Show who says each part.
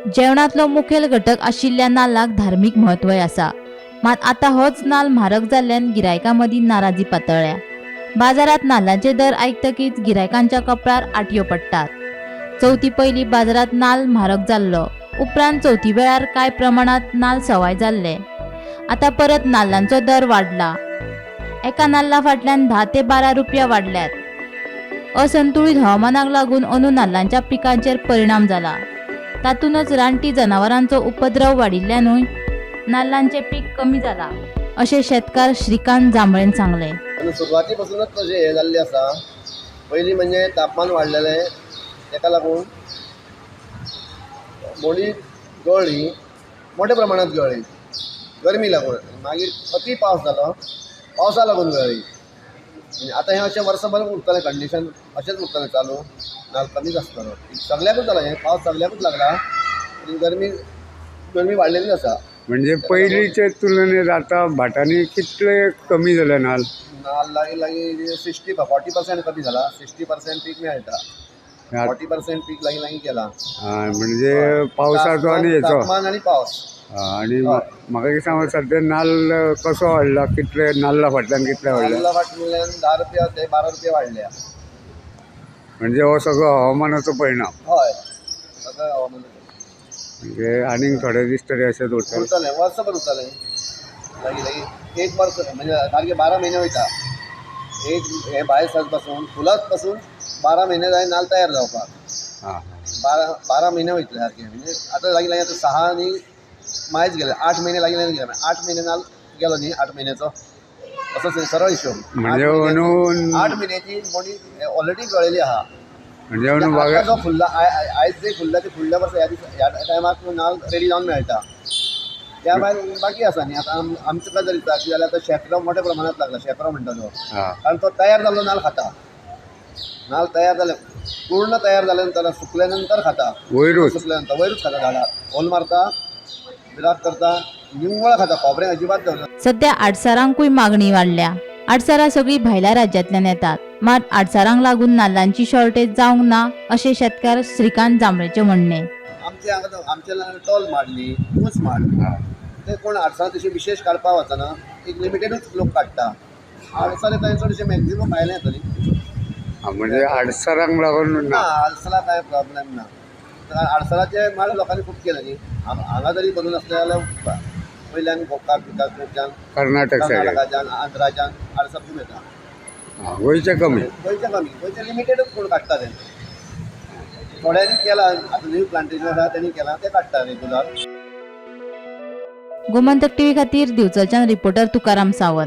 Speaker 1: जेवणांतलो मुखेल घटक आशिल्ल्या नाल्लाक धार्मीक म्हत्वय आसा. मात आतां होच नाल्ल म्हारग जाल्ल्यान गिरायकां मदीं नाराजी पातळ्ळ्या. बाजारांत नाल्लांचे दर आयकतकीच गिरायकांच्या कपळार आटयो पडटात. चवथी पयलीं बाजारांत नाल्ल म्हारग जाल्लो. उपरांत चवथी वेळार कांय प्रमाणांत नाल्ल सवाय जाल्ले. आतां परत नाल्लांचो दर वाडला. एका नाल्ला फाटल्यान 10 ते 12 रुपया वाडल्यात. असंतुळीत हवामानाक लागून अंदूं नाल्लांच्या पिकांचेर परिणाम जाला. तातूंतच रानटी जनावरांचो उपद्रव वाडिल्ल्यानूय नाल्लांचें पीक कमी जाला, अशें शेतकार श्रीकांत जांभळेन सांगलें.
Speaker 2: आनी सुरवाती पासूनच तशें हें जाल्लें आसा. पयलीं म्हणजे तापमान वाडलेलें, तेका लागून बोंडी गळ्ळी, मोठ्या प्रमाणांत गळ्ळी गरमी लागून. मागीर अती पावस जालो, पावसा लागून गळ्ळी. आतां हें अशें वर्सभर उरतलें, कंडिशन अशेंच उरतलें चालू, नाल्ल कमीच आसतलो. सगल्याकूच जाला हें, पावस सगल्याकूच लागला आनी गरमी गरमी वाडलेलीच आसा.
Speaker 3: म्हणजे पयलींचे तुलनेत आतां भाटांनी कितले कमी जाले नाल्ल?
Speaker 2: नाल्ल लागीं लागीं 60-40% कमी जाला. 60% पीक मेळटा, 40% पीक लागीं लागीं गेला.
Speaker 3: म्हणजे पावसाचो आनी हेचो
Speaker 2: तापमान आनी पावस.
Speaker 3: आनी म्हाका एक सांग, सद्या नाल्ल कसो वाडला, कितले नाल्ला फाटल्यान कितले वाडले?
Speaker 2: नाल्ला फाटल्यान 10 रुपया ते 12 रुपया वाडल्या.
Speaker 3: म्हणजे हो सगळो हवामानाचो परिणाम.
Speaker 2: हय, सगळो हवामान.
Speaker 3: म्हणजे आनीक थोडे दीस तरी अशेंच उरतलें?
Speaker 2: उरतलें, वर्सभर उरतलें. लागीं लागीं एक वर्स म्हणजे सारकें 12 म्हयने वयता. एक हें भायर सरत पासून, फुलांत पासून 12 म्हयने जाय नाल्ल तयार जावपाक. 12 म्हयने वयतले सारके. म्हणजे आतां लागीं लागीं आतां 6 आनी मायज गेले, 8 म्हयने लागीं लागीं गेले. 8 म्हयने नाल्ल गेलो न्ही, 8 म्हयन्याचो असो सरळ हिशोब.
Speaker 3: म्हणजे अंदू
Speaker 2: 8 म्हयन्याची बोंडी ऑलरेडी गळ्ळेली आहा.
Speaker 3: म्हणजे अंदू
Speaker 2: आतां
Speaker 3: बागा
Speaker 2: जो फुल्ला, आयज जे फुल्ला ते फुडल्या वर्सा ह्या दिसा ह्या टायमाक नाल्ल रेडी जावन मेळटा. त्या भायर बाकी आसा न्ही. आतां आमचो गजाल दिसता अशी जाल्यार आतां शेंकरो मोठ्या प्रमाणांत लागला, शेंकरो म्हणटा तो. कारण तो तयार जाल्लो नाल्ल खाता. नाल्ल तयार जाले, पूर्ण तयार जाले नंतर, सुकल्या नंतर खाता.
Speaker 3: वयरूच?
Speaker 2: सुकल्या नंतर वयरूच खाता. झाडार होल मारता, विराक करता, निव्वळ खाता, खोबरें अजिबात दवरना.
Speaker 1: सध्या आडसारांकूय मागणी वाडल्या. आडसारां सगळीं भायल्या राज्यांतल्यान येतात. मात आडसारांक लागून नाल्लांची शॉर्टेज जावंक ना, अशें शेतकार श्रीकांत जांभळेचें म्हणणें.
Speaker 2: आमचे हांगा आमचे टोल माड न्ही, ऊंच माड. ते कोण आडसरां तशी विशेश काडपाक वचना, एक लिमिटेडूच लोक काडटा. आडसरां थंय चडशें मॅक्झिमम भायलें येतली.
Speaker 3: म्हणजे आडसरांक लागून
Speaker 2: ना,
Speaker 3: ना?
Speaker 2: आडसरां कांय प्रॉब्लेम ना. कारण आडसराचे माड लोकांनी खूब केले न्ही. हांगा जरी करून आसले जाल्यार वयल्यान गोकाक बिकाक
Speaker 3: कर्नाटक सायडीन,
Speaker 2: कर्नाटकाच्यान, आंध्राच्यान आडसर खूब येता.
Speaker 3: गोंयचे कमी.
Speaker 2: गोंयचे कमी, गोंयचे लिमिटेडूच कोण काडटा ते. थोड्यांनी केला, आतां न्यू प्लांटेशन आसा तेणी केलां, ते काडटा रेगुलर.
Speaker 1: गोमंतक टीव्ही खातीर दिवचलच्यान रिपोर्टर तुकाराम सावंत.